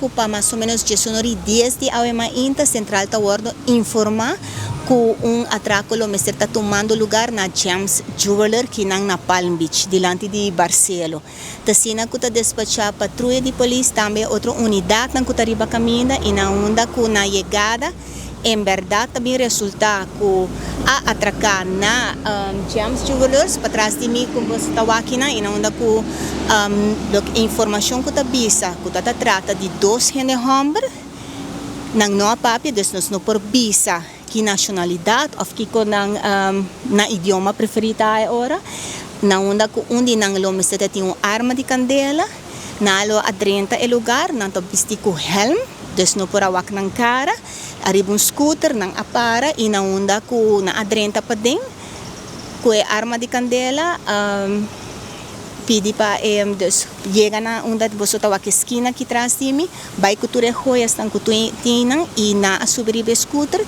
Ku pa mas o menos 11:10 di awe mainta Central ta wordo informa ku un atraco lo mester ta tumando lugar na Gems Jeweler kinan na Palm Beach dilanti di Barcelo. Ta asina ku ta despacha patruya di polis tambe otro unidadnan ku ta riba kaminda i na unda ku na yegada en berdad ta bin resulta ku a atraca na Gems Jewelers patras di mi ku boso ta wak kinan i na unda ku loke informacion ku ta bisa ku ta ta trata di dos hende homber nan no a papia dus nos no por bisa ki nacionalidad of kiko nan nan idioma preferi ta e ora na unda ku un di nan lo mester ta tin un arma di candela. Nan lo a drenta e lugar, nan ta bisti ku hèlm, dus no por a wak nan kara. Ariba un scooter nan a para i na unda ku nan a drenta paden ku e arma di kandela pidi pa e dus yega na unda boso ta wak e skina aki tras di mi, bai ku tur e hoyasnan ku tin nan i nan a subi riba e scooter,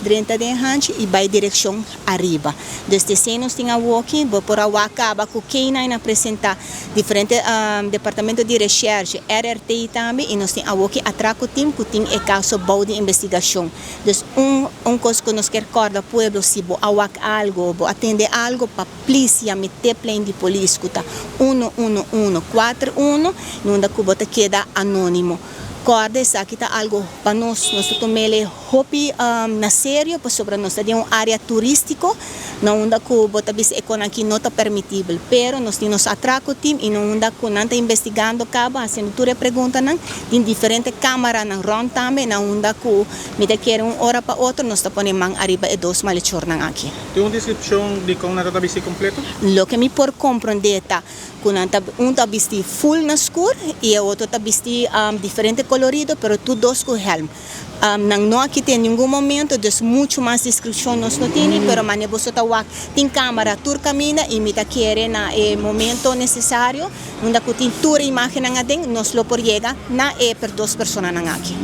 drenta den e hanchi i bai direkshon ariba. Dus di esei nos tin awoki, bo por a wak kaba ku K-nine a presenta diferente departamento di recherche, RRT tambe i nos tin awoki atraco team ku tin e kaso bou di investigashon. Dus un un kos ku nos kier kòrda pueblo si bo a wak algo, bo a tende algo pa please yami tiplijn di polis ku ta 11141 nunda ku bo ta keda anonimo. Kòrda esaki ta algo pa nos, nos ta tum'el hopi na serio pasobra nos ta den un área turístiko na unda ku bo ta bisa e konan aki no ta permitibel. Pero nos tin nos atrako team i na unda ku nan ta investigando kaba hasiendo tur e preguntanan. Tin diferente kámaranan rònt tambe na unda ku mi ta kere un ora pa otro nos ta pone man ariba e dos malechornan aki. Tin un deskripshon di kon nan ta ta bisti kompleto? Loke mi por komprondé ta ku nan ta un ta bisti ful na skur i e otro ta bisti diferente kolorido pero tur dos ku hèlm. Nan no a kita en ningun momento, dus mucho mas descripcion nos no tini, pero mane boso ta wak tin camara tur caminda y mi ta kere na e momento necesario unda cu tin tur e imagennan aden nos lo por yega na e per dos personanan aki.